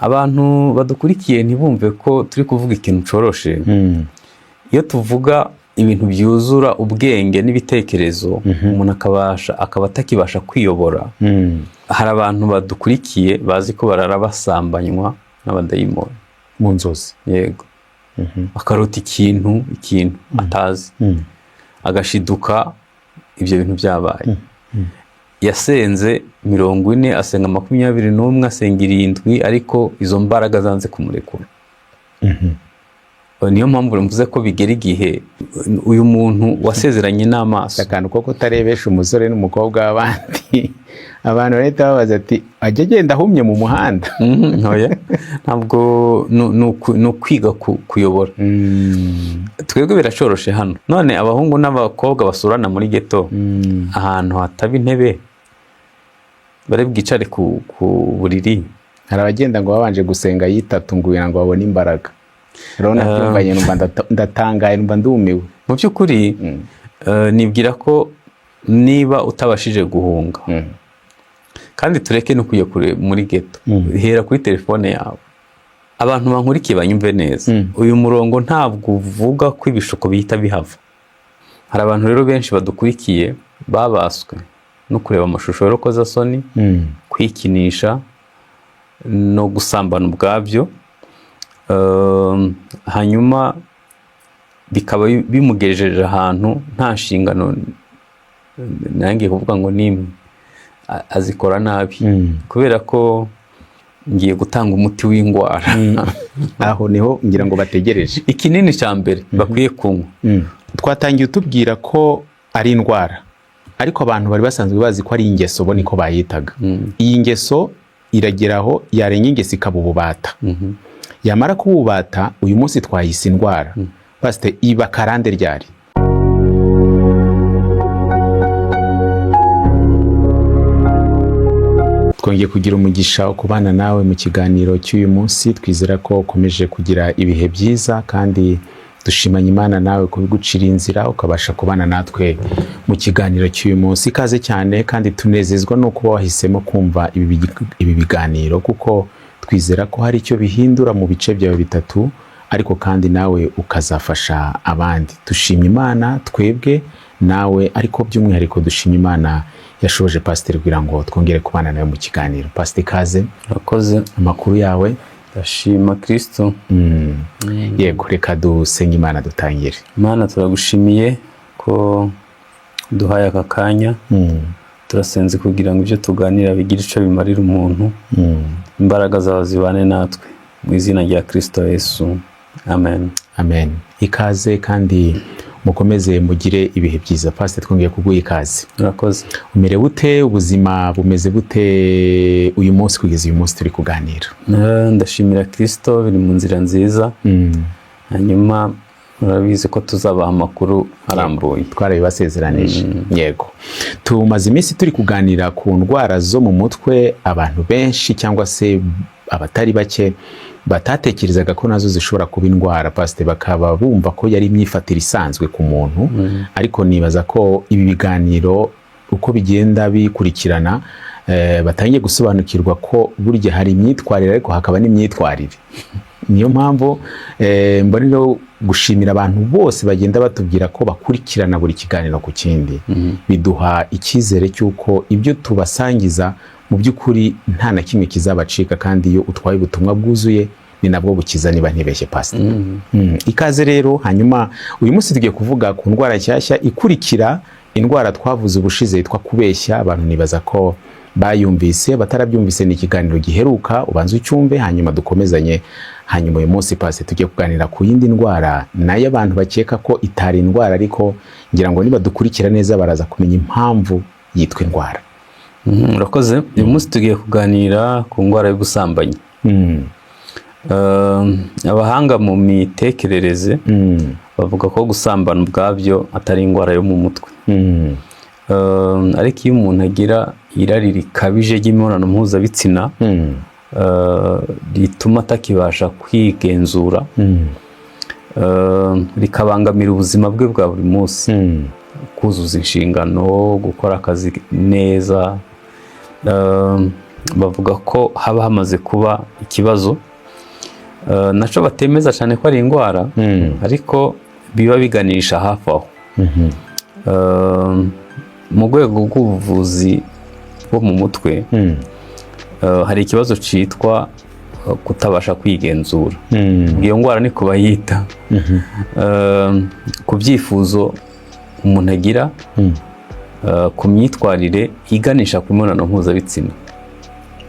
Abantu badukurikiye ntibumve ko turi kuvuga ikintu coroshe. Iyo tuvuga ibintu byuzura ubwenge n'ibitekerezo, umuntu akabasha akaba atakibasha kwiyobora. Hari abantu badukurikiye bazi ko barara basambanywa n'abadayimoni mu nzozi. Yego, akarota ikintu atazi, agashiduka ibyo bintu byabaye. Yasenze 40, asenga 21, asenga 7, ariko izo mbaraga zanze kumurekura. Niyo mpamvu mvuze ko bigera igihe uyu muntu wasezeranye n'amaso. Akantu ko kutarebesha umusore n'umukobwa w'abandi, abantu bahita babaza ati: "Ajya agenda ahumye mu muhanda?" Oya, ntabwo ni ukwiga kuyobora. Twebwe biracoroshe hano. None abahungu n'abakobwa basurana muri ghetto, ahantu hataba intebe, bari bwicare ku buriri? Hari abagenda ngo babanje gusenga yitatu ngo kugira ngo babone imbaraga. Rero nabyumvanye numva ndatangaye, numva ndumiwe. Mu by'ukuri, nibwira ko niba utabashije guhunga, kandi tureke no kujya kure muri ghetto, hera kuri telefone yawe. Abantu bankurikiye banyumve neza, uyu murongo ntabwo uvuga ko ibishuko bihita bihava. Hari abantu rero benshi badukurikiye babaswe no kureba amashusho y'urukozasoni, kwikinisha no gusambana ubwabyo, hanyuma bikaba bimugejeje ahantu nta nshingano, nange kuvuga ngo nimwe azikora nabi, kubera ko ngiye gutanga umuti w'indwara. Aho niho ngira ngo bategereje. Ikinini cya mbere bakwiye kunywa. Twatangiye utubwira ko ari indwara, ariko abantu bari basanzwe bazi ko ari ingeso, bo niko bayitaga. Iyi ngeso irageraho yarenga ingeso ikaba ububata, yamara kuba ububata, uyu munsi twayise indwara. Pasite, iba karande ryari? Twongeye kugira umugisha wo kubana nawe mu kiganiro cy'uyu munsi. Twizera ko ukomeje kugira ibihe byiza, kandi dushimanye Imana nawe kubigucira inzira ukabasha kubana natwe mu kiganiro cy'uyu munsi. Ikaze cyane, kandi tunezezwa no kuba wahisemo kumva ibi biganiro, kuko twizera ko hari icyo bihindura mu bice byawe bitatu, ariko kandi nawe ukazafasha abandi. Dushimye Imana twebwe nawe, ariko by'umwihariko dushimye Imana yashoboje pasiteri kugira ngo twongere kubana nawe mu kiganiro. Pasiteri, ikaze. Urakoze. Amakuru yawe? Ndashima Kristo. Yego, reka dusenge Imana dutangire. Mana, turagushimiye ko duhaye aka kanya. Turasenze kugira ngo ibyo tuganira bigire icyo bimarira umuntu. Imbaraga zawe zibane natwe, mu izina rya Kristo Yesu, amen. Amen. Ikaze kandi mukomeze mugire ibihe byiza. Pasiteri, twongeye kuguha ikaze. Urakoze. Umerewe ute? Ubuzima bumeze bute uyu munsi, kugeza uyu munsi turi kuganira? Ndashimira Kristo, biri mu nzira nziza. Hanyuma murabizi ko tuzabaha amakuru arambuye. Twarabibasezeranije, yego. Tumaze iminsi turi kuganira ku ndwara zo mu mutwe. Abantu benshi cyangwa se abatari bake batatekerezaga ko nazo zishobora kuba indwara, pasite, bakaba bumva ko yari imyifatire isanzwe ku muntu. Ariko nibaza ko ibi biganiro uko bigenda bikurikirana, batangiye gusobanukirwa ko burya hari imyitwarire ariko hakaba n'imyitwarire. Niyo mpamvu mbonera gushimira abantu bose bagenda batubwira ko bakurikirana buri kiganiro ku kindi. Biduha icyizere cy'uko ibyo tubasangiza mu by'ukuri nta na kimwe kizabacika, kandi iyo utwaye ubutumwa bwuzuye ni nabwo bukiza, niba ntibeshye, pastor. Ikaze rero. Hanyuma uyu munsi tugiye kuvuga ku ndwara nshyashya ikurikira indwara twavuze ubushize yitwa kubeshya. Abantu nibaza ko bayumvise, batarabyumvise ni ikiganiro giheruka, ubanze ucyumve hanyuma dukomezanye. Hanyuma uyu munsi, pasi, tugiye kuganira ku yindi ndwara nayo abantu bakeka ko itari indwara, ariko ngira ngo niba dukurikira neza baraza kumenya impamvu yitwa indwara. Urakoze. Uyu munsi tugiye kuganira ku ndwara y'ubusambanyi. Abahanga mu mitekerereze bavuga ko gusambana ubwabyo atari indwara yo mu mutwe. Ariko iyo umuntu agira irari rikabije ry'imibonano mpuzabitsina, rituma atakibasha kwigenzura, rikabangamira ubuzima bwe bwa buri munsi, kuzuza inshingano, gukora akazi neza, Bavuga ko haba hamaze kuba ikibazo, naco batemeza cyane ko ari indwara, ariko biba biganisha hafi aho. Mu rwego rw'ubuvuzi bwo mu mutwe, hari ikibazo cyitwa kutabasha kwigenzura. Iyo ndwara ni bayita ku byifuzo umuntu agira, ku myitwarire iganisha ku mibonano mpuzabitsina.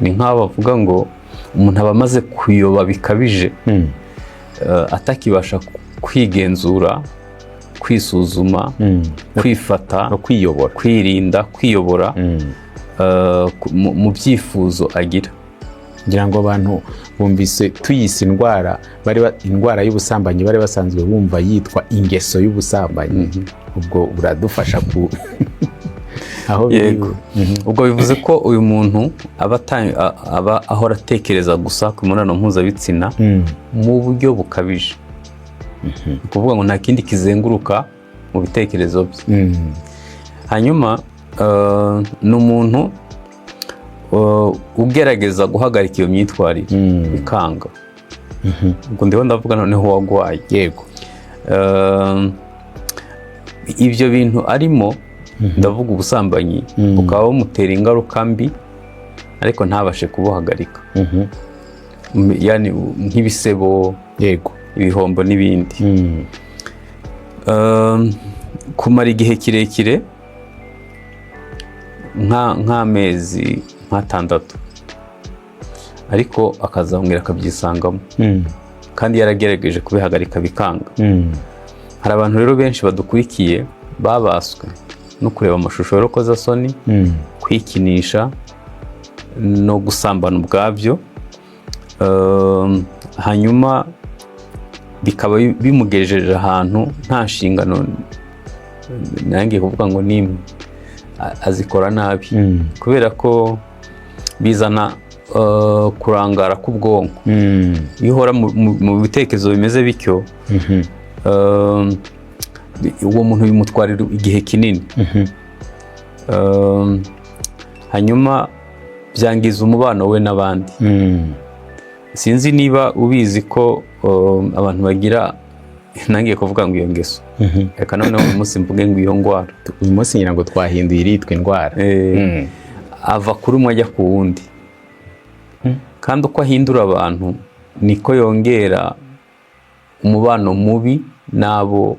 Ni nk'aho bavuga ngo umuntu aba amaze kuyoba bikabije, atakibasha kwigenzura, kwisuzuma, kwifata, no kwiyobora, kwirinda, kwiyobora mu byifuzo agira. Ngira ngo abantu bumvise tuyise indwara, bari indwara y'ubusambanyi bari basanzwe bumva yitwa ingeso y'ubusambanyi. Ubwo buradufasha ku aho biri. Yego. Ubwo bivuze ko uyu muntu aba ahora atekereza gusa ku mibonano mpuzabitsina mu buryo bukabije. Ni ukuvuga ngo nta kindi kizenguruka mu bitekerezo bye. Hanyuma ni umuntu ugerageza guhagarika iyo myitwarire bikanga. Ubwo ndiho ndavuga noneho uwagwaye. Ibyo bintu arimo, ndavuga ubusambanyi, bukaba bumutera ingaruka mbi ariko ntabashe kubuhagarika. Yani nk'ibisebo, ibihombo n'ibindi. Kumara igihe kirekire nk'amezi nk'atandatu, ariko akazongera akabyisangamo kandi yaragerageje kubihagarika bikanga. Hari abantu rero benshi badukurikiye babaswe no kureba amashusho y'urukozasoni, kwikinisha no gusambana ubwabyo. Hanyuma bikaba bimugejeje ahantu nta nshingano, nange kuvuga ngo nimwe azikora nabi, kubera ko bizana kurangara k'ubwonko. Iyo uhora mu bitekerezo bimeze bityo, uwo muntu bimutwarira igihe kinini. Hanyuma byangiza umubano we n'abandi. Sinzi niba ubizi ko abantu bagira, nangiye kuvuga ngo iyo ngeso, reka noneho uyu munsi mvuge ngo iyo ndwara. Uyu munsi ngira ngo twahinduye iritwa indwara. Ava kuri umwe ajya ku wundi, kandi uko ahindura abantu niko yongera umubano mubi n'abo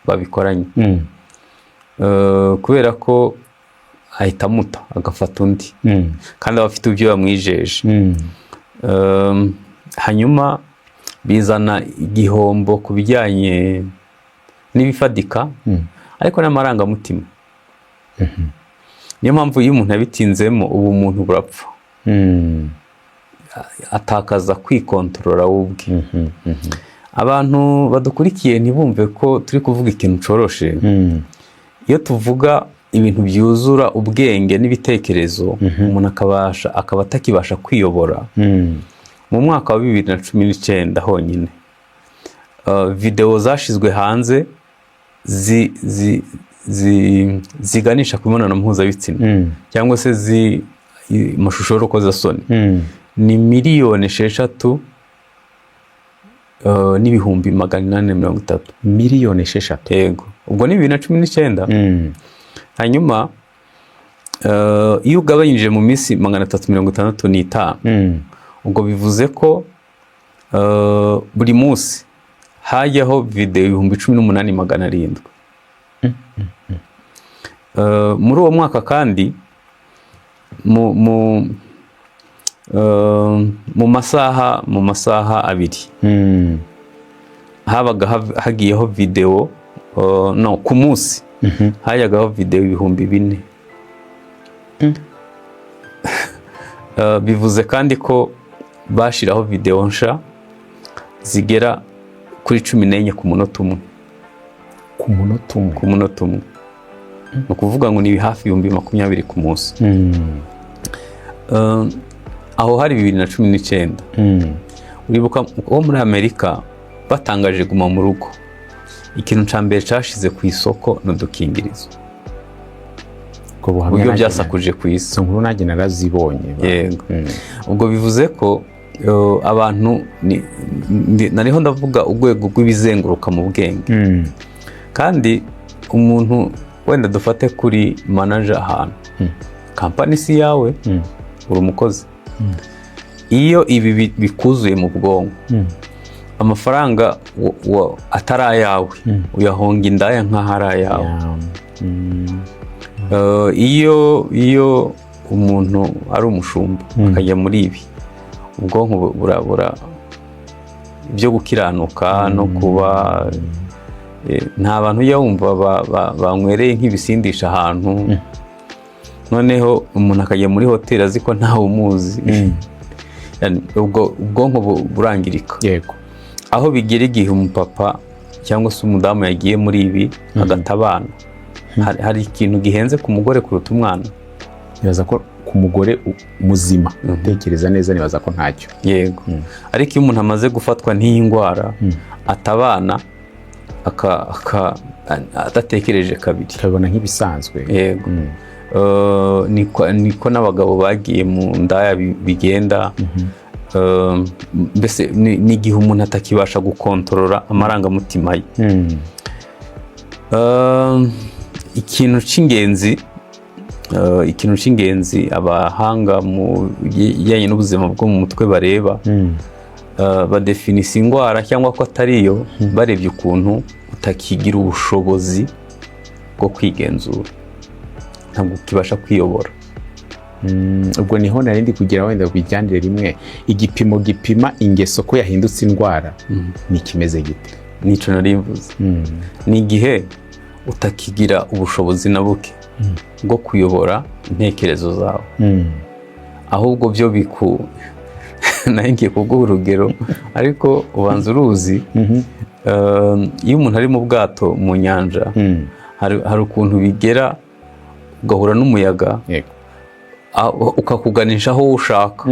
babikoranye. Kubera ko ahita amuta agafata undi, kandi aba afite ibyo yamwijeje. Hanyuma bizana igihombo ku bijyanye n'ibifatika, ariko n'amarangamutima. Niyo mpamvu iyo umuntu yabitinzemo, ubumuntu burapfa, atakaza kwikontorora we ubwe. Abantu badukurikiye ntibumve ko turi kuvuga ikintu coroshe. Iyo tuvuga ibintu byuzura ubwenge n'ibitekerezo, umuntu akabasha akaba atakibasha kwiyobora. Mu mwaka wa 2019 honyine, videwo zashizwe hanze ziganisha ku mibonano mpuzabitsina cyangwa se amashusho y'urukozasoni ni miliyoni 6 n'ibihumbi 830. Miliyoni 6? Yego, ubwo ni 2019. Hanyuma iyo ugabanyije mu minsi 365, ubwo bivuze ko buri munsi hajyaho videwo 18,700. Muri uwo mwaka kandi mu masaha 2 habaga hagiyeho videwo, no ku munsi hajyagaho videwo 4000. Bivuze kandi ko bashyiraho videwo nsha zigera kuri 14 ku munota umwe. Ku munota umwe? Ku munota umwe. Ni ukuvuga ngo ni hafi 20,000 ku munsi. Aho hari 2019. Uribuka wo muri Amerika batangaje guma mu rugo, ikintu cya mbere cyashize ku isoko ni udukingirizo. Ubwo buhamya uburyo nanjye byasakuje ku isi. Izo nkuru nanjye narazibonye. Yego, ubwo bivuze ko abantu nariho ndavuga urwego rw'ibizenguruka mu bwenge. Kandi umuntu, wenda dufate kuri manager ahantu, kampani si yawe, uri umukozi. Iyo ibi bikuzuye mu bwonko, amafaranga atari ayawe uyahonga indaya nk'aho ari ayawe. Iyo umuntu ari umushumba akajya muri ibi, ubwonko burabura ibyo gukiranuka no kuba nta bantu ujya wumva banywereye nk'ibisindisha ahantu, noneho umuntu akajya muri hoteli azi ko ntawe umuzi. Yani, ubwo ubwonko burangirika. Aho bigera igihe umupapa cyangwa se umudamu yagiye muri ibi agata abana, hari ikintu gihenze ku mugore kuruta umwana? Nibaza ko ku mugore muzima utekereza neza, nibaza ko ntacyo. Yego, ariko iyo umuntu amaze gufatwa n'iyi ndwara, atabana adatekereje kabiri. Ukabibona nk'ibisanzwe. Yego. Niko n'abagabo bagiye mu ndaya bigenda. Mbese ni igihe umuntu atakibasha gukontorora amarangamutima ye. Ikintu cy'ingenzi abahanga mu bijyanye n'ubuzima bwo mu mutwe bareba, badefinisa indwara cyangwa ko atari yo barebye ukuntu utakigira ubushobozi bwo kwigenzura, ntabwo ukibasha kwiyobora. Ubwo niho nari ndi kugira wenda bijyanire rimwe. Igipimo gipima ingeso ko yahindutse indwara ni kimeze gite? Nico nari mvuze, ni igihe utakigira ubushobozi na buke bwo kuyobora intekerezo zawe, ahubwo byo biku nayo ngiye kuguha urugero ariko ubanza uruzi. Iyo umuntu ari mu bwato mu nyanja, hari ukuntu bigera ugahura n'umuyaga, ukakuganisha aho ushaka.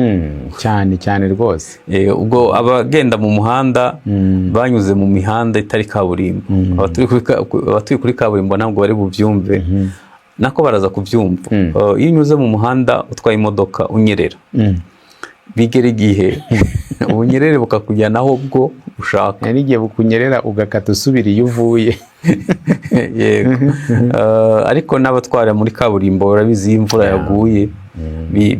Cyane cyane rwose. Ubwo abagenda mu muhanda banyuze mu mihanda itari kaburimbo, abatuye kuri kaburimbo ntabwo bari bubyumve, nako baraza kubyumva. Iyo unyuze mu muhanda utwaye imodoka unyerera, bigera igihe ubunyerere bukakujyana aho bwo ushaka. Hari n'igihe bukunyerera ugakata usubira iyo uvuye. Yego. Ariko n'abatwara muri kaburimbo barabizi, iyo imvura yaguye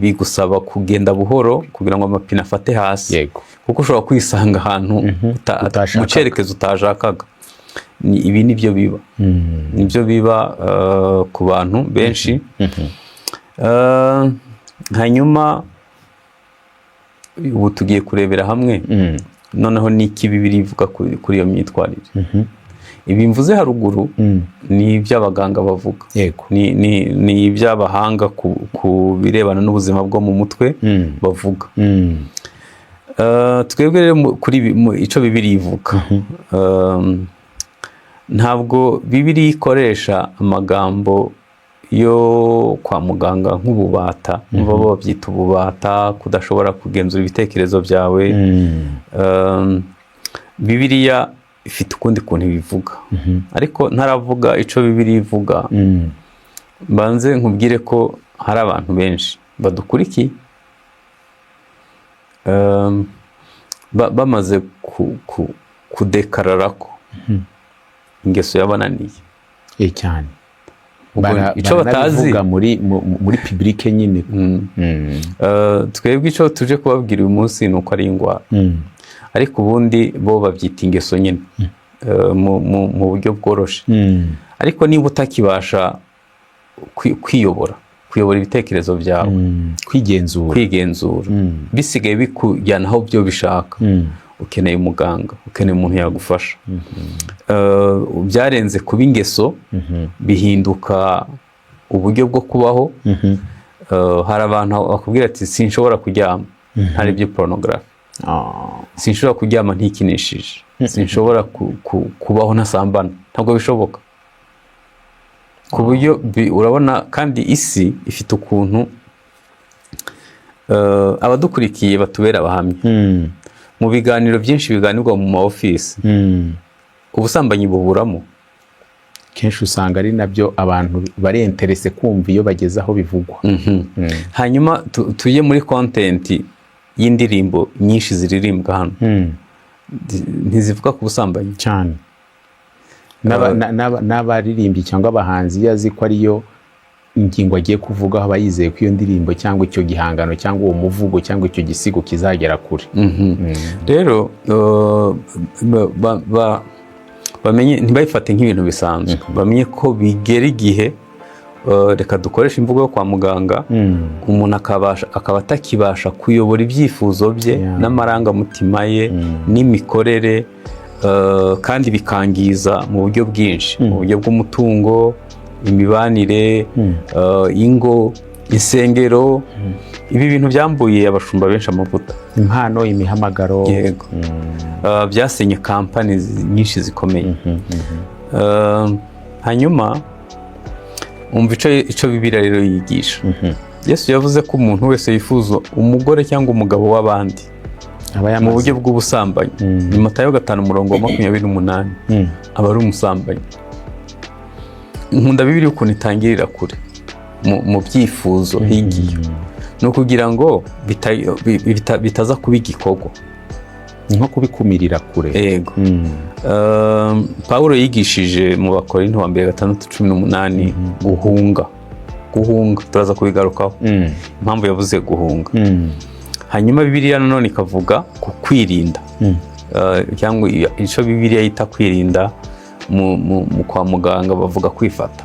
bigusaba kugenda buhoro kugira ngo amapine afate hasi, kuko ushobora kwisanga ahantu Utashakaga. mu cyerekezo utashakaga. Ibi nibyo biba, nibyo biba ku bantu benshi. Hanyuma ubu tugiye kurebera hamwe noneho n'iki Bibiliya ivuga kuri iyo myitwarire. Ibi mvuze haruguru ni iby'abaganga bavuga, ni iby'abahanga ku birebana n'ubuzima bwo mu mutwe bavuga. Twebwe rero kuri ico Bibiliya ivuga, ntabwo Bibiliya ikoresha amagambo yo kwa muganga nk'ububata. Umva, bo babyita ububata, kudashobora kugenzura ibitekerezo byawe. Bibiliya ifite ukundi kuntu ibivuga, ariko ntaravuga ico Bibiliya ivuga, mbanze nkubwire ko hari abantu benshi badukurikiye bamaze kudekarara ko ingeso yabananiye. Cyane. Ubwo ico batazi Baranabivuga muri public nyine. Twebwe ico tuje kubabwira uyu munsi ni uko ari indwara, ariko ubundi bo babyita ingeso nyine mu buryo bworoshe. Ariko niba utakibasha kwiyobora, kuyobora ibitekerezo byawe, Kwigenzura. kwigenzura, bisigaye bikujyana aho byo bishaka, ukeneye umuganga, ukeneye umuntu yagufasha. Byarenze kuba ingeso, bihinduka uburyo bwo kubaho. Hari abantu bakubwira ati: "Sinshobora kuryama ntarebye pornography, sinshobora kuryama ntikinishije, sinshobora kubaho ntasambana." Ntabwo bishoboka ku buryo urabona. Kandi isi ifite ukuntu abadukurikiye batubera abahamya. Mu biganiro byinshi biganirwa mu ma ofisi, ubusambanyi buburamo? Kenshi usanga ari nabyo abantu bari intéressé kumva iyo bageze aho bivugwa. Hanyuma tujye muri content y'indirimbo nyinshi ziririmbwa hano. Ntizivuga ku busambanyi? Cyane. N'abaririmbyi cyangwa abahanzi, iyo azi ko ariyo ingingo agiye kuvugaho, aba yizeye ko iyo ndirimbo cyangwa icyo gihangano cyangwa uwo muvugo cyangwa icyo gisigo kizagera kure. Rero bamenye, ntibayifate nk'ibintu bisanzwe, bamenye ko bigera igihe, reka dukoreshe imvugo yo kwa muganga, umuntu akaba atakibasha kuyobora ibyifuzo bye n'amarangamutima ye n'imikorere, kandi bikangiza mu buryo bwinshi, mu buryo bw'umutungo, imibanire, ingo, insengero. Ibi bintu byambuye abashumba benshi amavuta. Impano, imihamagaro. Yego. Byasenye kampani nyinshi zikomeye. Hanyuma umva ico Bibiliya rero yigisha. Yesu yavuze ko umuntu wese yifuza umugore cyangwa umugabo w'abandi aba mu yamaze buryo bw'ubusambanyi, ni Matayo 5 umurongo wa 28, aba ari umusambanyi. Nkunda Bibiliya ukuntu itangirira kure mu byifuzo higiye, ni ukugira ngo bitaza kuba igikorwa. Ni nko kubikumirira kure. Yego. Pawulo yigishije mu Bakorinto wa mbere 6:18 guhunga. Guhunga turaza kubigarukaho, impamvu yavuze guhunga. Hanyuma Bibiliya nanone ikavuga ku kwirinda, cyangwa icyo Bibiliya yita kwirinda, mu kwa muganga bavuga kwifata.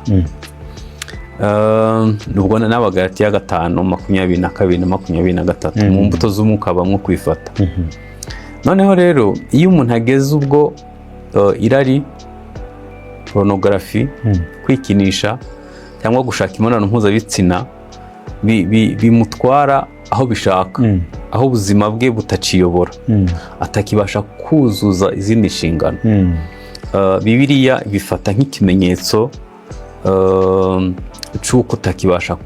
Ubwo n'Abagalatiya 5:22 na 23, mu mbuto z'umwuka habamo kwifata. Noneho rero iyo umuntu ageze ubwo irari, pornography, kwikinisha cyangwa gushaka imibonano mpuzabitsina bimutwara aho bishaka, aho ubuzima bwe butaciyobora, atakibasha kuzuza izindi nshingano, Bibiliya bifata nk'ikimenyetso cy'uko utakibasha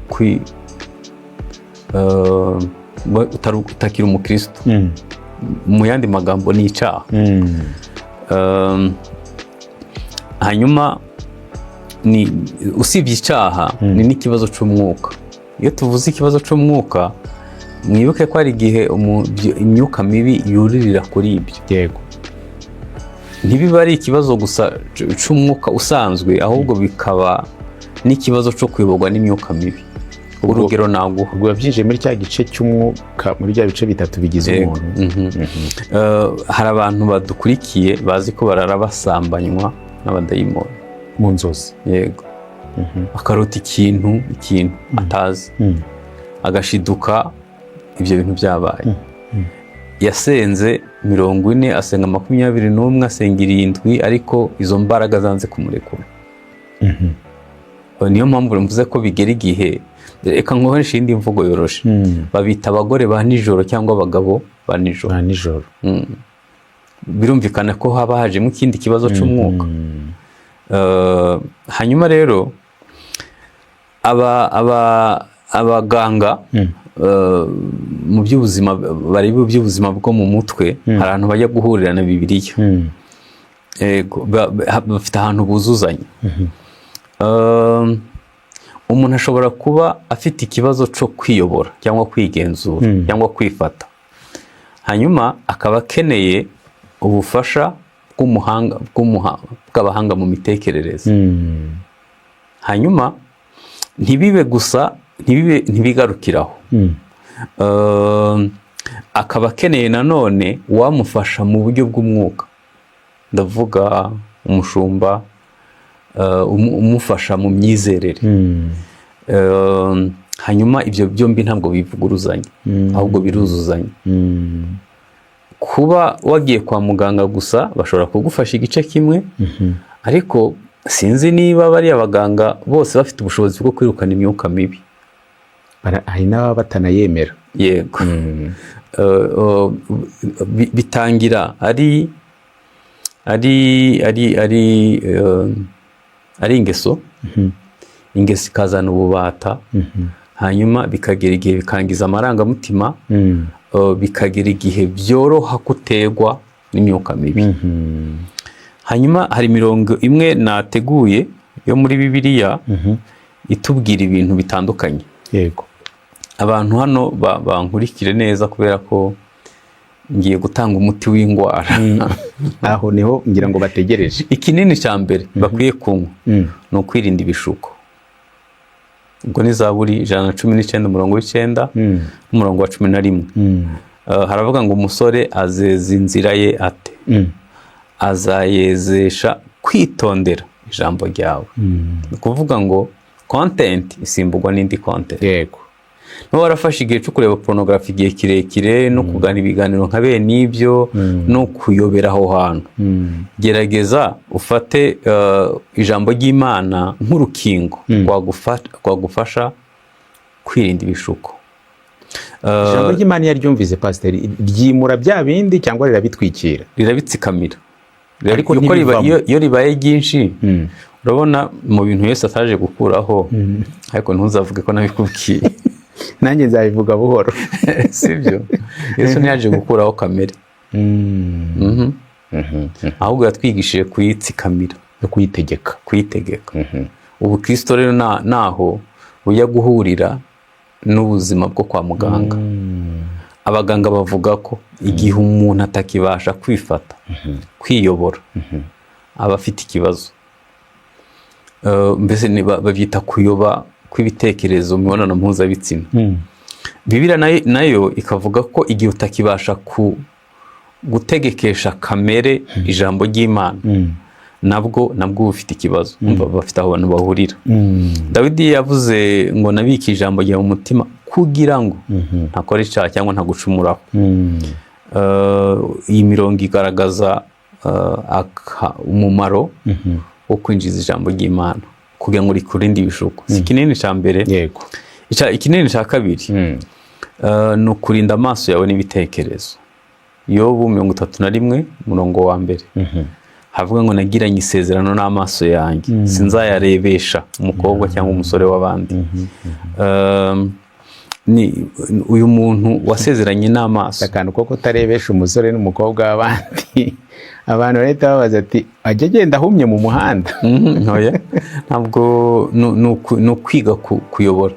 utakiri umukristo. Mu yandi magambo, ni icyaha. Hanyuma ni usibye icyaha, ni n'ikibazo cy'umwuka. Iyo tuvuze ikibazo cy'umwuka, mwibuke ko hari igihe imyuka mibi yuririra kuri ibyo. Ntibiba ari ikibazo gusa cy'umwuka usanzwe, ahubwo bikaba n'ikibazo cyo kuyoborwa n'imyuka mibi. Urugero naguha, Ubwo biba byinjiye muri cya gice cy'umwuka, muri bya bice bitatu bigize umuntu. Hari abantu badukurikiye bazi ko barara basambanywa n'abadayimoni. Mu nzozi? Yego, akarota ikintu atazi, agashiduka ibyo bintu byabaye. Yasenze 40, asenga 21, asenga 7, ariko izo mbaraga zanze kumurekura. Niyo mpamvu mvuze ko bigera igihe, reka nkoreshe iyindi mvugo yoroshe, babita abagore ba nijoro cyangwa abagabo ba nijoro. Ba nijoro. Birumvikana ko haba hajemo ikindi kibazo cy'umwuka. Hanyuma rero abaganga mu by'ubuzima, bareba iby'ubuzima bwo mu mutwe, hari ahantu bajya guhurira na Bibiliya. Yego, bafite ahantu buzuzanya. Umuntu ashobora kuba afite ikibazo cyo kwiyobora cyangwa kwigenzura cyangwa kwifata, hanyuma akaba akeneye ubufasha bw'abahanga mu mitekerereze. Hanyuma ntibibe gusa, ntibigarukiraho, akaba akeneye nanone uwamufasha mu buryo bw'umwuka, ndavuga umushumba, umufasha mu myizerere. Hanyuma ibyo byombi ntabwo bivuguruzanya, ahubwo biruzuzanya. Kuba wagiye kwa muganga gusa, bashobora kugufasha igice kimwe, ariko sinzi niba bariya baganga bose bafite ubushobozi bwo kwirukana imyuka mibi. Hari n'ababa batanayemera. Yego. Bitangira ari ingeso, ingeso ikazana ububata, hanyuma bikagera igihe bikangiza amarangamutima, bikagera igihe byoroha gutegwa n'imyuka mibi. Hanyuma hari imirongo imwe nateguye. yo muri Bibiliya itubwira ibintu bitandukanye. Abantu hano bankurikire neza, kubera ko ngiye gutanga umuti w'indwara. Aho niho ngira ngo bategereje. Ikinini cya mbere bakwiye kunywa ni ukwirinda ibishuko. Ubwo ni Zaburi 119, umurongo w'9 n'umurongo wa 11. Haravuga ngo: "Umusore azeza inzira ye ate? Azayezesha kwitondera ijambo ryawe." Ni ukuvuga ngo content isimburwa n'indi content. Niba warafashe igihe cyo kureba pornography igihe kirekire no kugana ibiganiro nka bene ibyo no kuyobera aho hantu, gerageza ufate ijambo ry'Imana nk'urukingo rwagufasha kwirinda ibishuko. Ijambo ry'Imana iyo aryumvise, pasiteri, ryimura bya bindi cyangwa rirabitwikira? Rirabitsikamira. Ariko Uko ntibivamo. Iyo ribaye ryinshi, urabona mu bintu Yesu ataje gukuraho, ariko ntuzavuge ko nabikubwiye. Nanjye nzabivuga buhoro. Sibyo, Yesu ntiyaje gukuraho kamere. Ahubwo yatwigishije kuyitsikamira. No kuyitegeka. Kuyitegeka. Ubukristo rero naho bujya guhurira n'ubuzima bwo kwa muganga. Abaganga bavuga ko igihe umuntu atakibasha kwifata, kwiyobora, aba afite ikibazo. Mbese babyita kuyoba kw'ibitekerezo mu mibonano mpuzabitsina. Bibiliya nayo ikavuga ko igihe utakibasha gutegekesha kamere ijambo ry'Imana, nabwo uba ufite ikibazo. Umva, bafite aho abantu bahurira. Dawidi yavuze ngo: "Nabike ijambo ryawe mu mutima kugira ngo ntakora icyaha cyangwa ntagucumuraho." Iyi mirongo igaragaza umumaro wo kwinjiza ijambo ry'Imana kugira ngo rikurinde ibishuko. Si ikinini cya mbere? Yego. Ikinini cya kabiri ni ukurinda amaso yawe n'ibitekerezo. Yobu 31, umurongo wa mbere, havuga ngo: "Nagiranye isezerano n'amaso yanjye, sinzayarebesha umukobwa cyangwa umusore w'abandi." Ni uyu muntu wasezeranye n'amaso. Akantu ko kutarebesha umusore n'umukobwa w'abandi, abantu bahita babaza ati: "Ajya agenda ahumye mu muhanda?" Oya, ntabwo ni ukwiga kuyobora.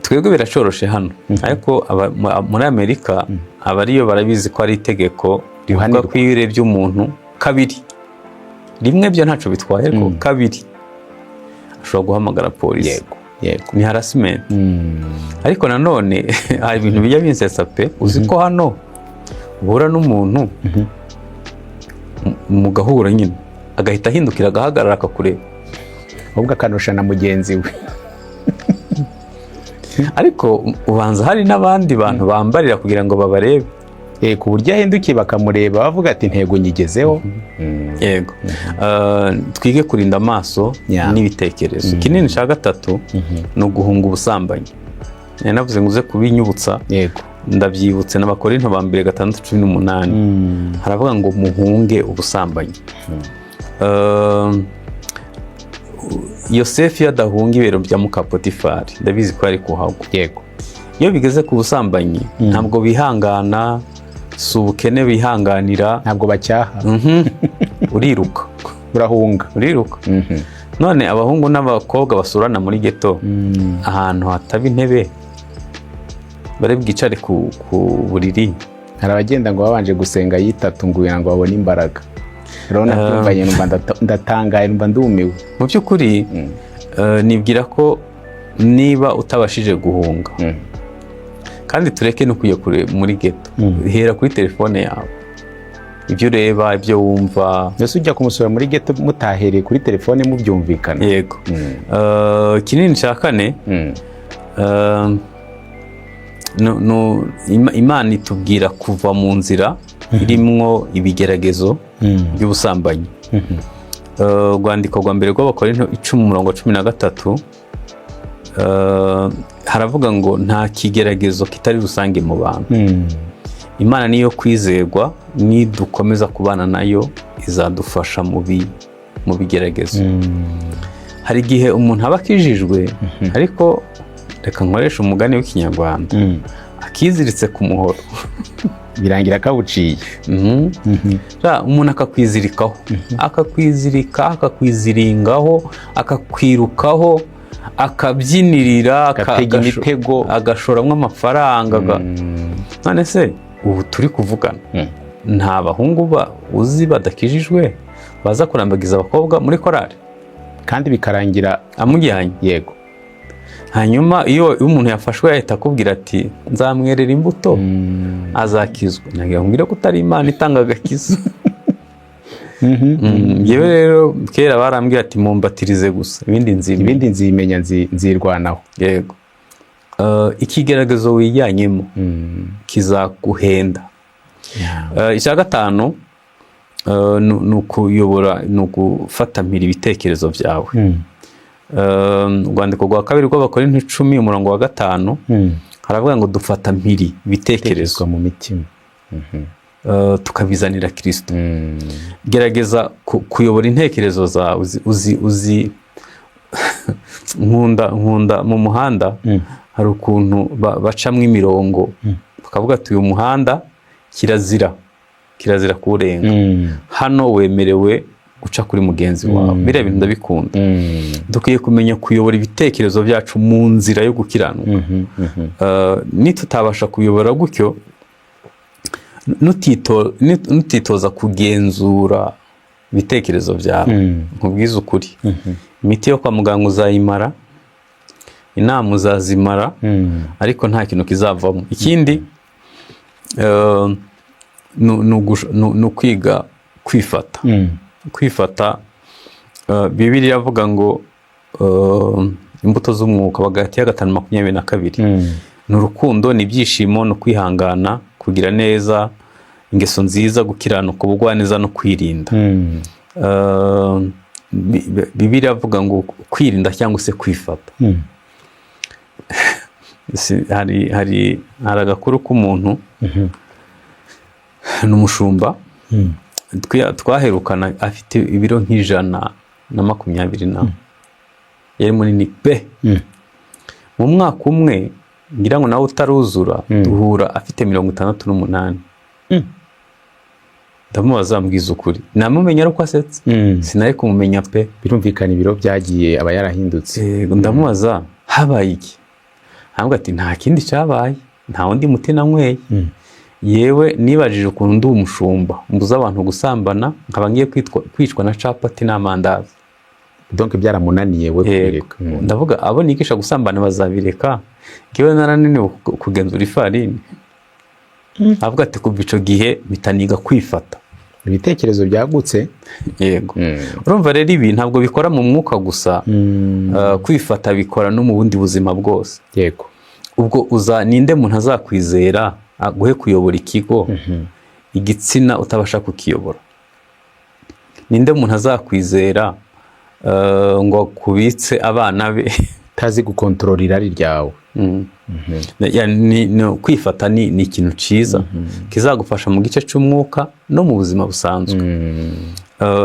Twebwe biracoroshe hano, ariko muri Amerika abariyo barabizi ko ari itegeko rivuga Uhanirwa. ko iyo urebye umuntu kabiri, rimwe byo ntacyo bitwaye, ariko kabiri ashobora guhamagara polisi. yego yego Ni harassment. Ariko nanone hari ibintu bijya binsetsa pe. Uzi ko hano uhura n'umuntu, mugahura nyine, agahita ahindukira, agahagarara, akakureba? Ahubwo akanusha na mugenzi we. Ariko ubanza hari n'abandi bantu bambarira kugira ngo babarebe. Ku buryo ahindukiye bakamureba bavuga ati: "Intego nyigezeho." Yego. Twige kurinda amaso n'ibitekerezo. Ikinini cya gatatu ni uguhunga ubusambanyi. Nari navuze ngo uze kubinyibutsa. Ndabyibutse, n'Abakorinto ba mbere 6:18, haravuga ngo: "Muhunge ubusambanyi." Yosefu iyo adahunga ibero bya muka Potifari, ndabizi ko yari kuhagwa. Iyo bigeze ku busambanyi, ntabwo bihangana, si ubukene bihanganira. Ntabwo bacyaha. Uriruka. Urahunga. Uriruka. None abahungu n'abakobwa basurana muri ghetto, ahantu hataba intebe, bari bwicare ku buriri? Hari abagenda ngo babanje gusenga yitatu ngo kugira ngo babone imbaraga. Rero nabyumvanye numva ndatangaye, numva ndumiwe. Mu by'ukuri, nibwira ko niba utabashije guhunga, kandi tureke no kujya kure muri ghetto, hera kuri telefone yawe, ibyo ureba, ibyo wumva. Mbese ujya kumusura muri ghetto mutahereye kuri telefone mubyumvikana? Yego. Ikinini cya kane, Imana itubwira kuva mu nzira irimwo ibigeragezo by'ubusambanyi. Urwandiko rwa mbere rw'Abakorinto 10, umurongo 13, haravuga ngo: "Nta kigeragezo kitari rusange mu bantu. Imana niyo kwizerwa, nidukomeza kubana nayo izadufasha mu bigeragezo." Hari igihe umuntu aba akijijwe, ariko reka nkoreshe umugani w'Ikinyarwanda, Kiziritse ku muhoro. Birangira kawuciye. Umuntu akakwizirikaho, akakwizirika, akakwiziringaho, akakwirukaho, akabyinirira, Agatega imitego. Agashoramo amafaranga. None se ubu turi kuvugana, nta bahungu uzi badakijijwe baza kurambagiza abakobwa muri korari? Kandi bikarangira amujyanye. Hanyuma iyo umuntu yafashwe, ahita akubwira ati: "Nzamwerera imbuto, azakizwa." Ntabwo nkubwira ko utari Imana itanga agakiza. Njyewe rero kera barambwira ati: "Mumbatirize gusa, ibindi nzimenya." Ibindi nzimenya, nzirwanaho. Yego. Ikigeragezo wijyanyemo kizaguhenda. Icya gatanu, ni ukuyobora, ni ugufata mpiri ibitekerezo byawe. Urwandiko rwa kabiri rw'Abakorinto 10, umurongo wa 5, haravuga ngo dufata mpiri ibitekerezo Tekerezwa mu mitima. Tukabizanira Kirisito. Gerageza kuyobora intekerezo zawe. Uzi nkunda mu muhanda hari ukuntu bacamo imirongo, bakavuga ati: "Uyu muhanda kirazira, kirazira kuwurenga. Hano wemerewe guca kuri mugenzi wawe." Biriya bintu ndabikunda. Dukwiye kumenya kuyobora ibitekerezo byacu mu nzira yo gukiranuka. Nitutabasha kuyobora gutyo, nutitoza kugenzura ibitekerezo byawe, nkubwize ukuri, imiti yo kwa muganga uzayimara, inama uzazimara, ariko nta kintu kizavamo. Ikindi, ni ukwiga kwifata. Kwifata, Bibiliya iravuga ngo imbuto z'umwuka, Abagalatiya 5:22, ni urukundo, ni ibyishimo, ni ukwihangana, kugira neza, ingeso nziza, gukiranuka, ubugwaneza no kwirinda. Bibiliya iravuga ngo kwirinda cyangwa se kwifata. Hari agakuru k'umuntu, ni umushumba. Twaherukana afite ibiro nk'120 na, yari munini pe. Mu mwaka umwe, ngira ngo nawe utaruzura, duhura afite 68. Ndamubaza, mbwiza ukuri, namumenya ari uko asetse, sinari kumumenya pe. Birumvikana, ibiro byagiye, aba yarahindutse. Yego, ndamubaza: "Habaye iki?" Ahubwo ati: "Nta kindi cyabaye, nta wundi muti nanyweye. Yewe, nibajije ukuntu ndi umushumba mbuza abantu gusambana, nkaba ngiye kwicwa na capati n'amandazi." Donc byaramunaniye we Yego. kubireka. Ndavuga, abo nigisha gusambana bazabireka, ngewe narananiwe kugenzura ifarini. Avuga ati: "Kuva ico gihe mpita niga kwifata." Ibitekerezo byagutse. Yego. Urumva rero, ibi ntabwo bikora mu mwuka gusa. Kwifata bikora no mu bundi buzima bwose. Ubwo uza, ninde muntu azakwizera aguhe kuyobora ikigo, igitsina utabasha kukiyobora? Ninde muntu azakwizera ngo akubitse abana be? Utazi gukontorora irari ryawe. Ya, kwifata ni ikintu cyiza kizagufasha mu gice cy'umwuka no mu buzima busanzwe.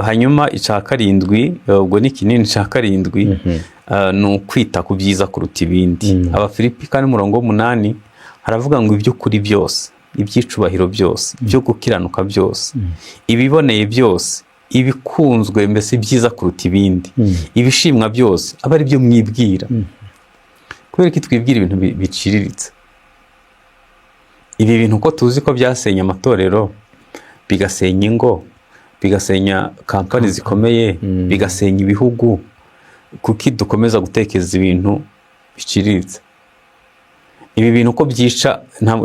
Hanyuma icya karindwi, ubwo ni kinini, icya karindwi, ni ukwita ku byiza kuruta ibindi. Abafilipi 4, umurongo w'8, haravuga ngo iby'ukuri byose, iby'icubahiro byose, ibyo gukiranuka byose, ibiboneye byose, ibikunzwe, mbese ibyiza kuruta ibindi, ibishimwa byose, aba ari byo mwibwira. Kubera ko twibwira ibintu biciriritse, ibi bintu ko tuzi ko byasenye amatorero, bigasenya ingo, bigasenya kampani zikomeye, bigasenya ibihugu, kuki dukomeza gutekereza ibintu biciriritse? Ibi bintu ko byica,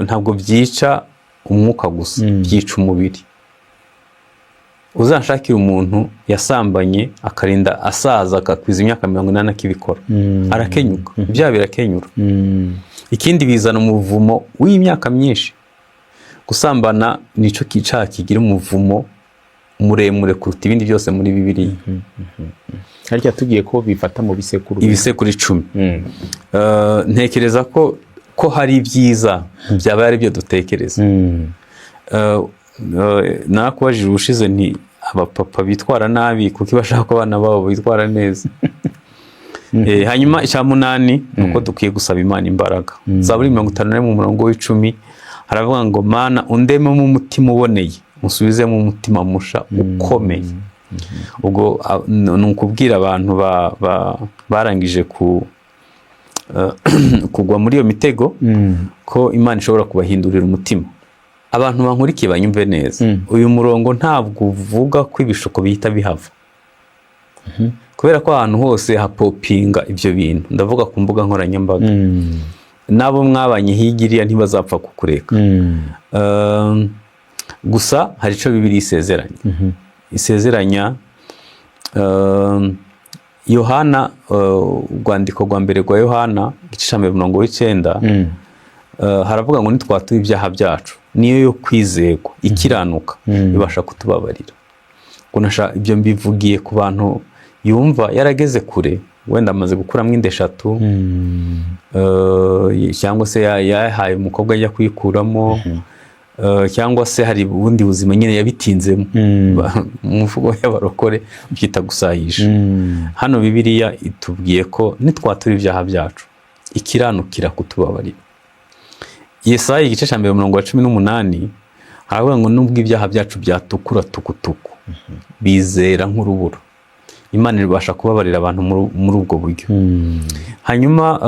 ntabwo byica umwuka gusa, byica umubiri. Uzanshakira umuntu yasambanye akarinda asaza, akakwiza imyaka 80 akibikora, arakenyuka, ibyaha birakenyura. Ikindi, bizana umuvumo w'imyaka myinshi. Gusambana nicyo cyaha kigira umuvumo muremure kuruta ibindi byose muri Bibiliya. Harya tugiye ko bifata mu bisekuru? Ibisekuru 10. Ntekereza ko hari ibyiza byaba ari byo dutekereza. Nakubajije ubushize nti: "Abapapa bitwara nabi, kuko bashaka ko abana babo bitwara neza." Hanyuma icya munani ni uko dukwiye gusaba Imana imbaraga. Zaburi 51 umurongo wa 10 haravuga ngo: "Mana, undememo umutima uboneye, usubizemo umutima musha ukomeye." Ubwo ni ukubwira abantu barangije kugwa muri iyo mitego ko Imana ishobora kubahindurira umutima. Abantu bankurikiye banyumve neza, uyu murongo ntabwo uvuga ko ibishuko bihita bihava, kubera ko ahantu hose hapopinga ibyo bintu, ndavuga ku mbuga nkoranyambaga, n'abo mwabanye hirya iriya ntibazapfa kukureka. Gusa hari icyo Bibiliya isezeranya. Yohana, urwandiko rwa mbere rwa Yohana, igice cya mbere, umurongo wa 9, haravuga ngo nitwatura ibyaha byacu, niyo yo kwizerwa ikiranuka, ibasha kutubabarira. Ubwo ibyo mbivugiye ku bantu yumva yarageze kure, wenda amaze gukuramo inda eshatu, cyangwa se yahaye umukobwa ajya kuyikuramo, cyangwa se hari ubundi buzima nyine yabitinzemo. Mu mvugo y'abarokore byita gusayisha. Hano Bibiliya itubwiye ko nitwatura ibyaha byacu, ikiranukira kutubabarira. Yesaya igice cya mbere, umurongo wa 18, haravuga ngo nubwo ibyaha byacu byatukura tukutuku, bizera nk'urubura. Imana ibasha kubabarira abantu muri ubwo buryo. Hanyuma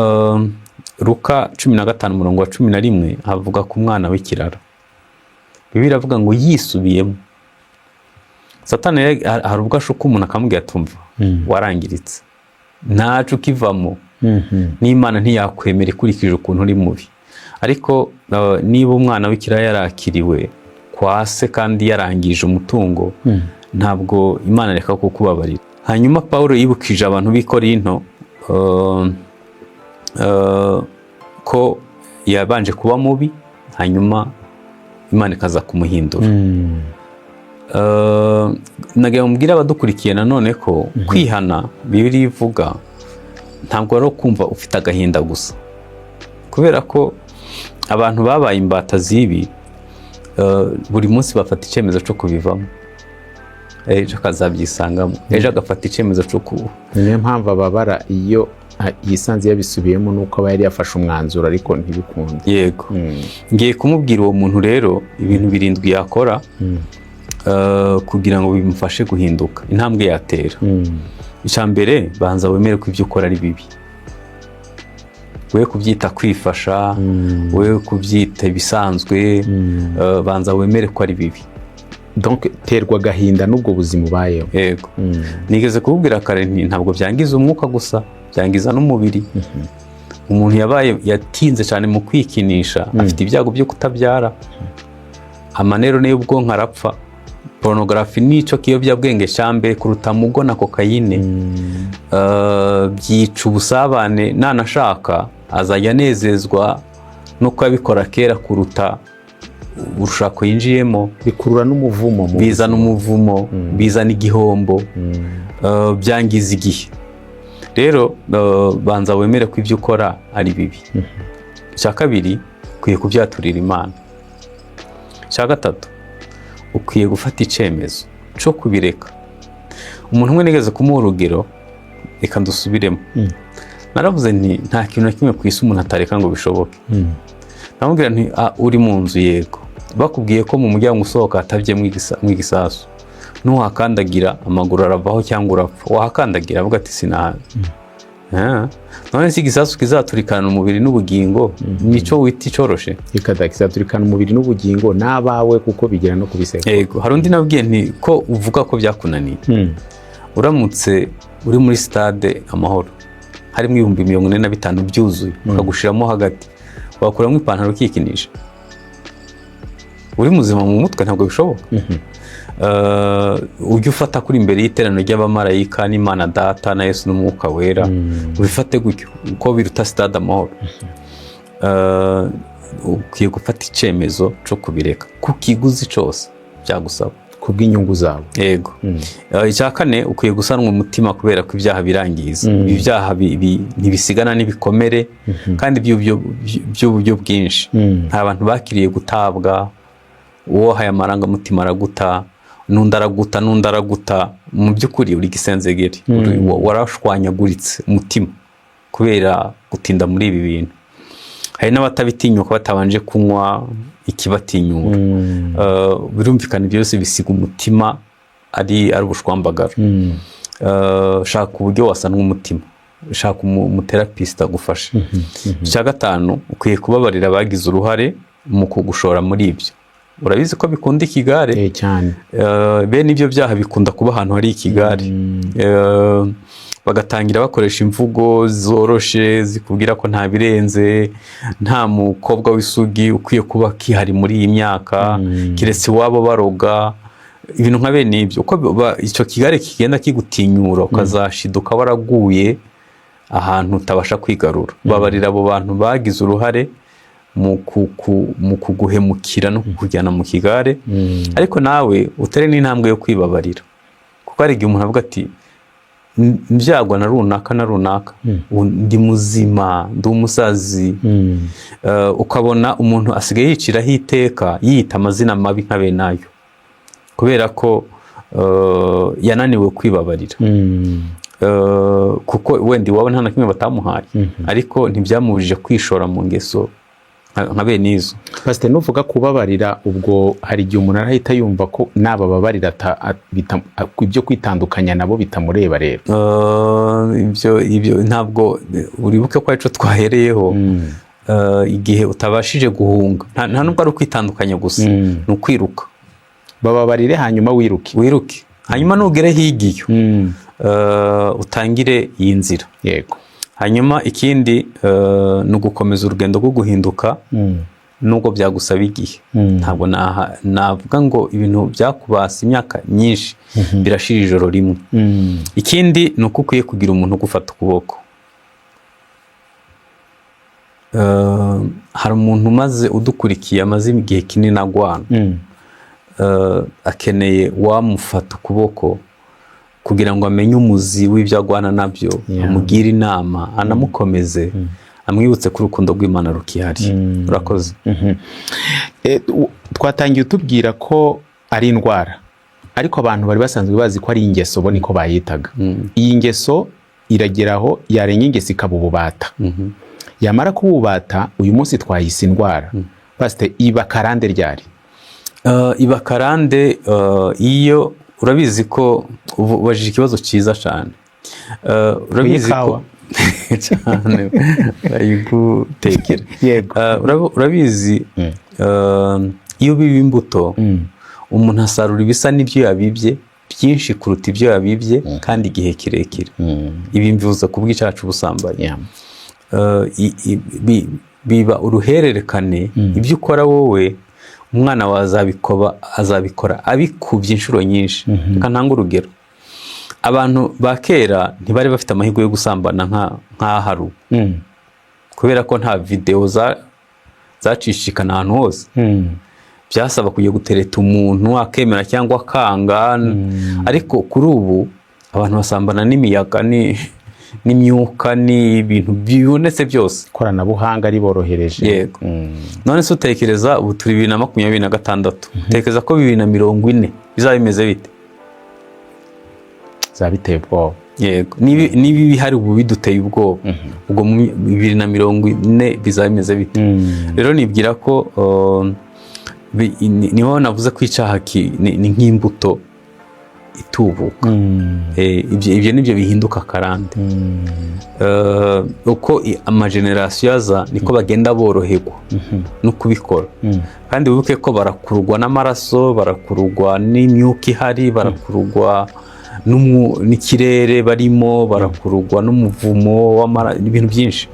Luka 15, umurongo wa 11, havuga ku mwana w'ikirara. Bibiliya iravuga ngo yisubiyemo. Satani rero hari ubwo ashuka umuntu akamubwira ati: "Umva, warangiritse, ntacu ukivamo, n'Imana ntiyakwemera ikurikije ukuntu uri mubi." Ariko niba umwana w'ikirara yarakiriwe kwa se kandi yarangije umutungo, ntabwo Imana reka kukubabarira. Hanyuma Paul yibukije abantu b'i Korinto ko yabanje kuba mubi, hanyuma Imana ikaza kumuhindura. Nagira ngo mbwire abadukurikiye nanone ko kwihana Bibiliya ivuga ntabwo ari ukumva ufite agahinda gusa, kubera ko abantu babaye imbata z'ibi, buri munsi bafata icyemezo cyo kubivamo, ejo akazabyisangamo, ejo agafata icyemezo cyo ku Niyo mpamvu ababara iyo yisanze yabisubiyemo, nuko aba yari yafashe umwanzuro ariko ntibikunde. Yego. Ngiye kumubwira uwo muntu rero ibintu birindwi yakora kugira ngo bimufashe guhinduka, intambwe yatera. Icya mbere, banza wemere ko ibyo ukora ari bibi. We kubyita kwifasha, we kubyita ibisanzwe, banza wemere ko ari bibi. Donc terwa agahinda n'ubwo buzima ubayeho. Yego. Nigeze kububwira kare nti ntabwo byangiza umwuka gusa, byangiza n'umubiri. Umuntu yabaye yatinze cyane mu kwikinisha afite ibyago byo kutabyara, amaneurones y'ubwonko arapfa. Pornography nicyo kiyobyabwenge cya mbere kuruta mugo na kokayine. Byica ubusabane. Nanashaka azajya anezezwa no kuba kera kuruta urushako yinjiyemo. Bikurura n'umuvumo mu Bizana umuvumo, bizana igihombo, byangiza igihe. Rero banza wemere ko ibyo ukora ari bibi. Icya kabiri, ukwiye kubyaturira Imana. Icya gatatu, ukwiye gufata icyemezo cyo kubireka. Umuntu umwe nigeze kumuha urugero, reka ndusubiremo. Naravuze nti nta kintu na kimwe ku isi umuntu atareka ngo bishoboke. Namubwira nti: "Ah, uri mu nzu, yego, bakubwiye ko mu muryango usohoka hatabyemo igisasu, nuhakandagira amaguru aravaho cyangwa urapfa, wahakandagira?" Avuga ati: "Sinaha." Ah, none se igisasu kizaturikana umubiri n'ubugingo, nicyo wita icoroshe? Kizaturikana umubiri n'ubugingo n'abawe, kuko bigera no kubiseka. Yego. Hari undi nabwiye nti ko uvuga ko byakunaniye, uramutse uri muri Stade Amahoro harimo 45,000 byuzuye, bakagushiramo hagati, wakuramo ipantaro ukikinisha uri muzima mu mutwe? Ntabwo bishoboka. Ujye ufata kuri imbere y'iteraniro ry'abamarayika n'Imana Data na Yesu n'Umwuka Wera, ubifate gutyo uko biruta Stade Amahoro. Ukwiye gufata icyemezo cyo kubireka ku kiguzi cyose byagusaba, ku bw'inyungu zawe. Yego. Icya kane, ukwiye gusanwa umutima, kubera ko ibyaha birangiza. Ibyaha ntibisigana n'ibikomere kandi by'uburyo bwinshi. Nta bantu bakiriye gutabwa, uwo wahaye amarangamutima araguta. N'undi araguta, n'undi araguta. Mu by'ukuri uri gisenzegeri. Warashwanyaguritse umutima kubera gutinda muri ibi bintu. Hari n'abatabitinyuka batabanje kunywa ikibatinyura. Birumvikana, ibyo byose bisiga umutima ari ubushwambagara. Shaka uburyo wasanwa umutima, shaka umutherapist agufashe. Icya gatanu, ukwiye kubabarira abagize uruhare mu kugushora muri ibyo. Urabizi ko bikunda ikigare. Cyane. Bene ibyo byaha bikunda kuba ahantu hari ikigare. Bagatangira bakoresha imvugo zoroshe zikubwira ko nta birenze, nta mukobwa w'isugi ukwiye kuba akihari muri iyi myaka, keretse iwabo baroga, ibintu nka bene ibyo. Uko icyo kigare kigenda kigutinyura, ukazashiduka waraguye ahantu utabasha kwigarura. Babarira abo bantu bagize uruhare mu kuguhemukira no kukujyana mu kigare, ariko nawe utere n'intambwe yo kwibabarira, kuko hari igihe umuntu avuga ati: "Mbyagwa na runaka na runaka, ubu ndi muzima, ndi umusazi." Ukabona umuntu asigaye yiciraho iteka, yiyita amazina mabi nka bene ayo, kubera ko yananiwe kwibabarira. Kuko wenda iwabo nta na kimwe batamuhaye, ariko ntibyamubujije kwishora mu ngeso nka bene izo. Pasiteri, nuvuga kubabarira, ubwo hari igihe umuntu arahita yumva ko nabababarira ibyo kwitandukanya nabo bitamureba rero. Ibyo ntabwo uribuke ko aricyo twahereyeho. Igihe utabashije guhunga, nta nubwo ari ukwitandukanya gusa, ni ukwiruka. Bababarire hanyuma wiruke. Wiruke, hanyuma nugere hirya iyo, utangire iyi nzira. Hanyuma ikindi ni ugukomeza urugendo rwo guhinduka nubwo byagusaba igihe. Ntabwo navuga ngo ibintu byakubase imyaka myinshi birashira ijoro rimwe. Ikindi ni uko ukwiye kugira umuntu ugufata ukuboko. Hari umuntu umaze udukurikiye, amaze igihe kinini agwana. Akeneye wamufata ukuboko kugira ngo amenye umuzi w'ibyo agwana nabyo, amugire inama, anamukomeze, amwibutse ko urukundo rw'Imana rukihari. Urakoze. Twatangiye utubwira ko ari indwara, ariko abantu bari basanzwe bazi ko ari ingeso, bo niko bayitaga. Iyi ngeso irageraho yarenga ingeso ikaba ububata, yamara kuba ububata, uyu munsi twayise indwara. Pasite, iba karande ryari? Iba karande iyo urabizi ko ubajije ikibazo cyiza cyane. Urabizi ko Ikawa. Cyane bayigutekera. Yego. Urabizi, iyo biba imbuto, umuntu asarura ibisa n'ibyo yabibye byinshi kuruta ibyo yabibye kandi igihe kirekire. Ibi mbivuze ku bw'icyaha cy'ubusambanyi. Biba uruhererekane. Ibyo ukora wowe, umwana wawe azabikora abikubye inshuro nyinshi. Reka ntange urugero: abantu ba kera ntibari bafite amahirwe yo gusambana nk'ahari ubu, kubera ko nta videwo zacicikana ahantu hose. Byasaba kujya gutereta umuntu akemera cyangwa akanga. Ariko kuri ubu abantu basambana n'imiyaga n'imyuka n'ibintu bibonetse byose. Ikoranabuhanga riborohereje. Yego. None se utekereza, ubu turi 2026, utekereza ko 2040 bizaba bimeze bite? Bizaba biteye ubwoba. Yego, niba ibihari ubu biduteye ubwoba, ubwo mu 2040 bizaba bimeze bite? Rero nibwira ko niho navuze ko icyaha ni nk'imbuto itubuka. Ibyo nibyo bihinduka karande. Uko amagenerasiyo aza, niko bagenda boroherwa no kubikora. Kandi wibuke ko barakururwa n'amaraso, barakururwa n'imyuka ihari, barakururwa n'ikirere barimo, barakururwa n'umuvumo ibintu byinshi.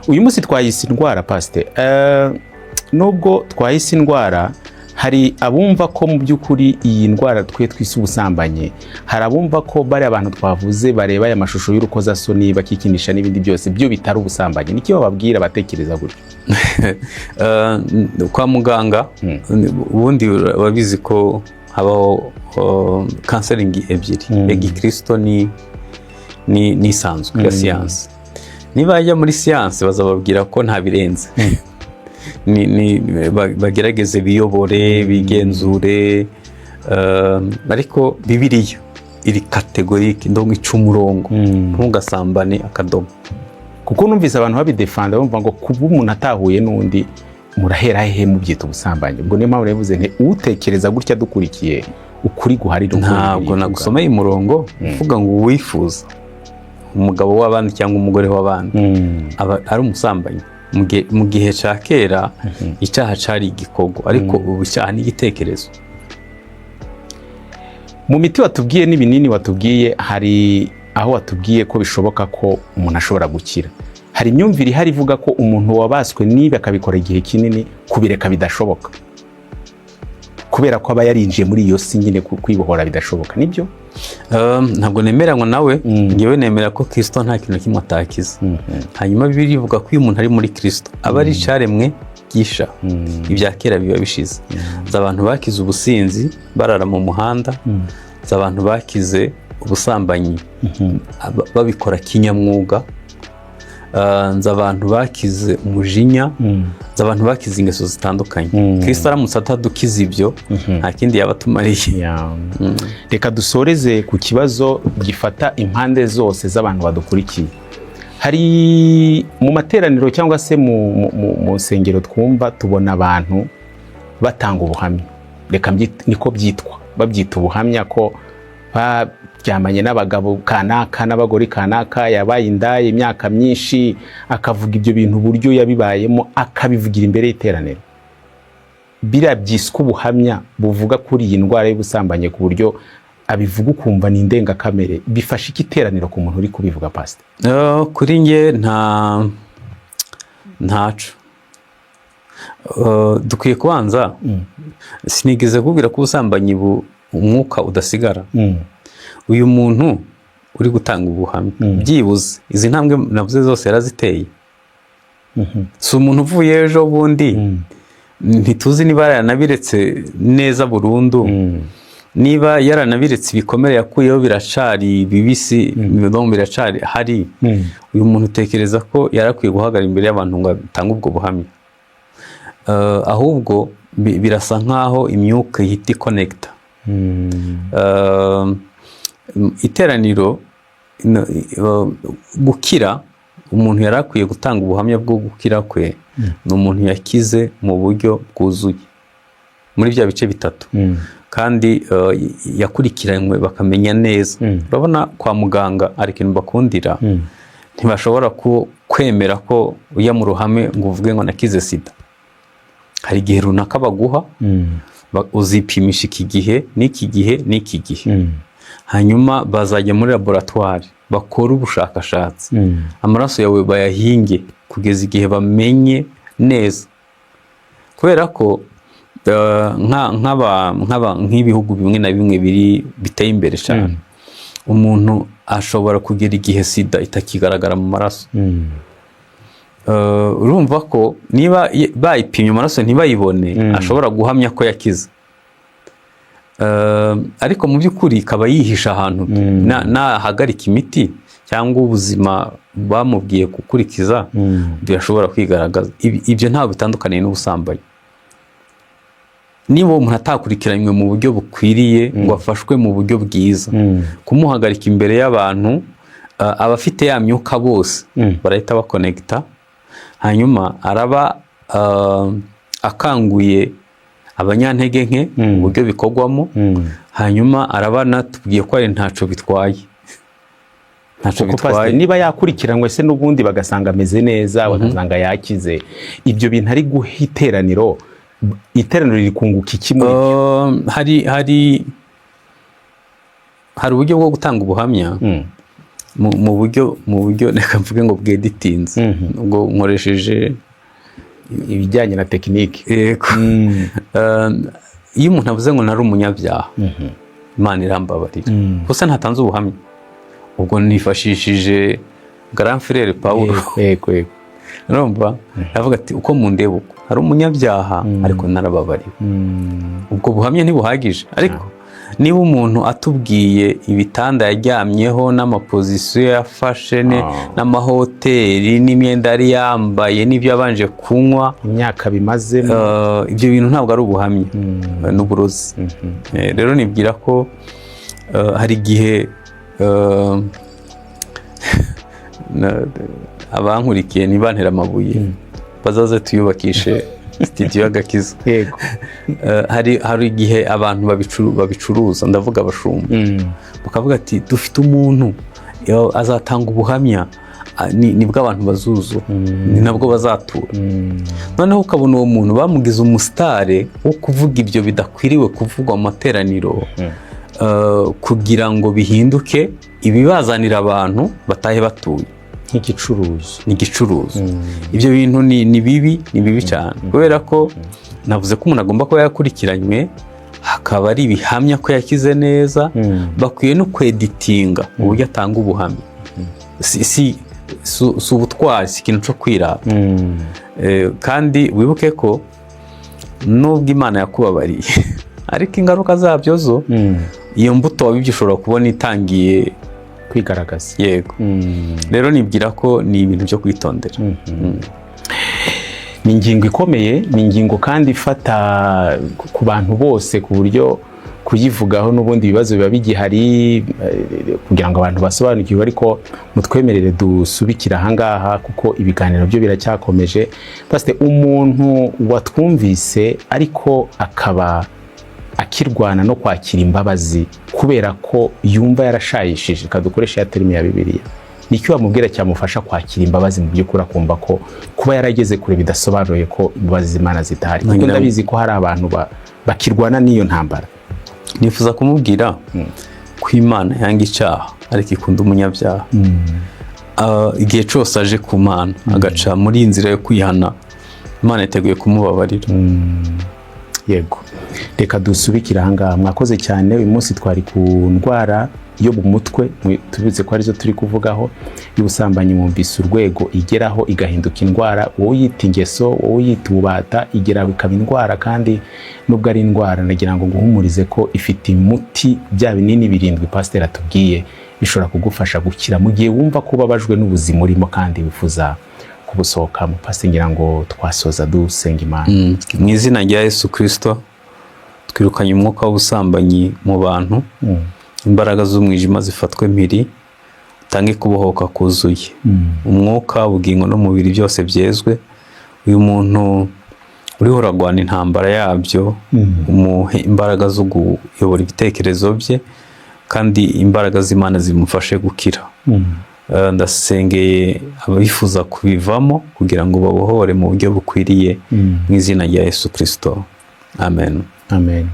Uyu munsi twayise indwara, pasite. Nubwo twayise indwara, hari abumva ko mu by'ukuri iyi ndwara twe twise ubusambanyi, hari abumva ko bari abantu twavuze bareba aya mashusho y'urukozasoni, bakikinisha n'ibindi byose, byo bitari ubusambanyi. Niki bababwira batekereza gutyo? Kwa muganga ubundi urabizi ko habaho counseling ebyiri, ya gikirisito ni n'isanzwe ya siyansi. Niba bajya muri siyansi, bazababwira ko nta birenze, bagerageze biyobore, bigenzure. Ariko Bibiliya iri catégorique, ndongo ica umurongo: ntugasambane, akadomo. Kuko numvise abantu babidefanda, bumva ngo kuba umuntu atahuye n'undi, murahera hehe mubyita ubusambanyi? Ubwo niyo mpamvu navuze nti utekereza gutya dukurikiye ukuri guhari ni uko Ntabwo Bibiliya ivuga. nagusomeye umurongo uvuga ngo uwifuza umugabo w'abandi cyangwa umugore w'abandi aba ari umusambanyi. Mu gihe cya kera icyaha cyari igikorwa, ariko ubu icyaha ni igitekerezo. Mu miti watubwiye n'ibinini watubwiye, hari aho watubwiye ko bishoboka ko umuntu ashobora gukira. Hari imyumvire ihari ivuga ko umuntu wabaswe niba akabikora igihe kinini, kubireka bidashoboka, kubera ko aba yarinjiye muri iyo si nyine, kwibohora bidashoboka. Nibyo? Ntabwo nemeranywa nawe. Ngewe nemera ko Kirisito nta kintu na kimwe atakiza. Hanyuma Bibiliya ivuga ko iyo umuntu ari muri Kirisito aba ari icyaremwe gisha, ibya kera biba bishize. Nzi abantu bakize ubusinzi barara mu muhanda, nzi abantu bakize ubusambanyi babikora kinyamwuga. Nzi abantu bakize umujinya, nzi abantu bakize ingeso zitandukanye. Kirisito aramutse atadukiza ibyo, nta kindi yaba atumariye. Reka dusoreze ku kibazo gifata impande zose z'abantu badukurikiye. Hari mu materaniro cyangwa se mu nsengero twumva tubona abantu batanga ubuhamya, reka niko byitwa, babyita ubuhamya, ko baryamanye n'abagabo kanaka n'abagore kanaka, yabaye indaya imyaka myinshi, akavuga ibyo bintu uburyo yabibayemo, akabivugira imbere y'iteraniro. Biriya byiswe ubuhamya buvuga kuri iyi ndwara y'ubusambanyi, ku buryo abivuga ukumva ni indengakamere, bifasha iki iteraniro ku muntu uri kubivuga, pasita? Kuri nge ntaco. Dukwiye kubanza, sinigeze kubwira ko ubusambanyi umwuka udasigara. Uyu muntu uri gutanga ubuhamya, byibuze izi ntambwe navuze zose yaraziteye. Si umuntu uvuye ejo bundi, ntituzi niba yaranabiretse neza burundu. Niba yaranabiretse, ibikomere yakuyeho biracari bibisi, imidomo biracari hari. Uyu muntu utekereza ko yarakwiye guhagarara imbere y'abantu ngo atange ubwo buhamya? Ahubwo birasa nkaho imyuka ihita ikonekita. Iteraniro gukira, umuntu yari akwiye gutanga ubuhamya bwo gukira kwe ni umuntu yakize mu buryo bwuzuye muri bya bice bitatu, kandi yakurikiranywe bakamenya neza. Urabona kwa muganga hari ikintu bakundira: ntibashobora kwemera ko ujya mu ruhame ngo uvuge ngo nakize sida. Hari igihe runaka baguha, uzipimisha iki gihe n'iki gihe n'iki gihe, hanyuma bazajya muri laboratwari bakore ubushakashatsi, amaraso yawe bayahinge kugeza igihe bamenye neza. Kubera ko nk'ibihugu bimwe na bimwe biri biteye imbere cyane, umuntu ashobora kugera igihe sida itakigaragara mu maraso. Urumva ko niba bayipimye amaraso ntibayibone, ashobora guhamya ko yakize. Ariko mu by'ukuri ikaba yihisha ahantu. Nahagarika imiti cyangwa ubuzima bamubwiye gukurikiza, birashobora kwigaragaza. Ibyo ntabwo bitandukaniye n'ubusambanyi. Niba uwo muntu atakurikiranywe mu buryo bukwiriye ngo afashwe mu buryo bwiza, kumuhagarika imbere y'abantu, abafite ya myuka bose barahita bakonegita, hanyuma araba akanguye abanyantege nke mu buryo bikorwamo. Hanyuma araba anatubwiye ko ari ntaco bitwaye, ntaco Kuko bitwaye. pasiteri, niba yakurikiranwe se n'ubundi bagasanga ameze neza, bagasanga yakize, ibyo bintu ari guha iteraniro, iteraniro riri kunguka iki muri byo? Hari uburyo bwo gutanga ubuhamya mu buryo, reka mvuge ngo bweditinze, ubwo nkoresheje ibijyanye na tekinike. Yego. Iyo umuntu avuze ngo nari umunyabyaha, Imana irambabarira, gusa ntatanze ubuhamya, ubwo nifashishije grand frère Paul. yego yego Urumva aravuga ati: "Uko mundeba uko hari umunyabyaha, ariko narababariwe." Ubwo buhamya ntibuhagije, ariko Niba umuntu atubwiye ibitanda yaryamyeho n'amaposition yafashe n'amahoteli n'imyenda yari yambaye n'ibyo yabanje kunywa, imyaka bimazemo, ibyo bintu ntabwo ari ubuhamya, n'uburozi. Rero nibwira ko hari igihe abankurikiye ntibantera amabuye, bazaze tuyubakishe studio y'agakiza. Hari igihe abantu babicuruza, ndavuga abashumba, bakavuga ati: "Dufite umuntu azatanga ubuhamya, nibwo abantu bazuzura, ni nabwo bazatura." Noneho ukabona uwo muntu bamugize umusitare wo kuvuga ibyo bidakwiriwe kuvugwa mu materaniro, kugira ngo bihinduke ibibazanira abantu batahe batuye. Nk'igicuruzo. Ni igicuruzo. Ibyo bintu ni bibi, ni bibi cyane, kubera ko navuze ko umuntu agomba kuba yakurikiranywe, hakaba ari ibihamya ko yakize neza. Bakwiye no kweditinga uburyo atanga ubuhamya. Si ubutwari, si ikintu cyo kwirata. Kandi wibuke ko nubwo Imana yakubabariye, ariko ingaruka zabyo zo, iyo mbuto wabibye ushobora kubona itangiye kwigaragaza. Yego. Rero nibwira ko ni ibintu byo kwitondera. Ni ingingo ikomeye, ni ingingo kandi ifata ku bantu bose, ku buryo kuyivugaho n'ubundi ibibazo biba bigihari kugira ngo abantu basobanukirwe. Ariko mutwemerere dusubikire ahangaha kuko ibiganiro byo biracyakomeje. Pasite, umuntu watwumvise ariko akaba akirwana no kwakira imbabazi kubera ko yumva yarashayishije, reka dukoreshe ya terme ya Bibiliya, nicyo wamubwira cyamufasha kwakira imbabazi mu by'ukuri, akumva ko kuba yarageze kure bidasobanuye ko imbabazi z'Imana zidahari? Kuko ndabizi ko hari abantu bakirwana n'iyo ntambara. Nifuza kumubwira ko Imana yanga icyaha ariko ikunda umunyabyaha. Igihe cyose aje ku Mana, agaca muri iyi nzira yo kwihana, Imana yiteguye kumubabarira. Yego, reka dusubikire ahangaha. Mwakoze cyane. Uyu munsi twari ku ndwara yo mu mutwe, tubitse ko arizo turi kuvugaho, y'ubusambanyi. Mwumvise urwego igeraho igahinduka indwara. Wowe uyita ingeso, wowe uyita ububata, igera ikaba indwara. Kandi nubwo ari indwara, nagira ngo nguhumurize ko ifite umuti. Bya binini birindwi pasiteri atubwiye bishobora kugufasha gukira mu gihe wumva ko ubabajwe n'ubuzima urimo kandi wifuza kubusohokamo. Pasiteri, ngira ngo twasoza dusenga Imana. Mu izina rya Yesu Kirisito, twirukanye umwuka w'ubusambanyi mu bantu. Imbaraga z'umwijima zifatwe mpiri, utange kubohoka kuzuye. Umwuka, ubugingo n'umubiri byose byezwe. Uyu muntu uriho uragwana intambara yabyo, umuhe imbaraga zo kuyobora ibitekerezo bye, kandi imbaraga z'Imana zimufashe gukira. Ndasengeye abifuza kubivamo kugira ngo babohore mu buryo bukwiriye, mu izina rya Yesu Kirisito, amen. Amen.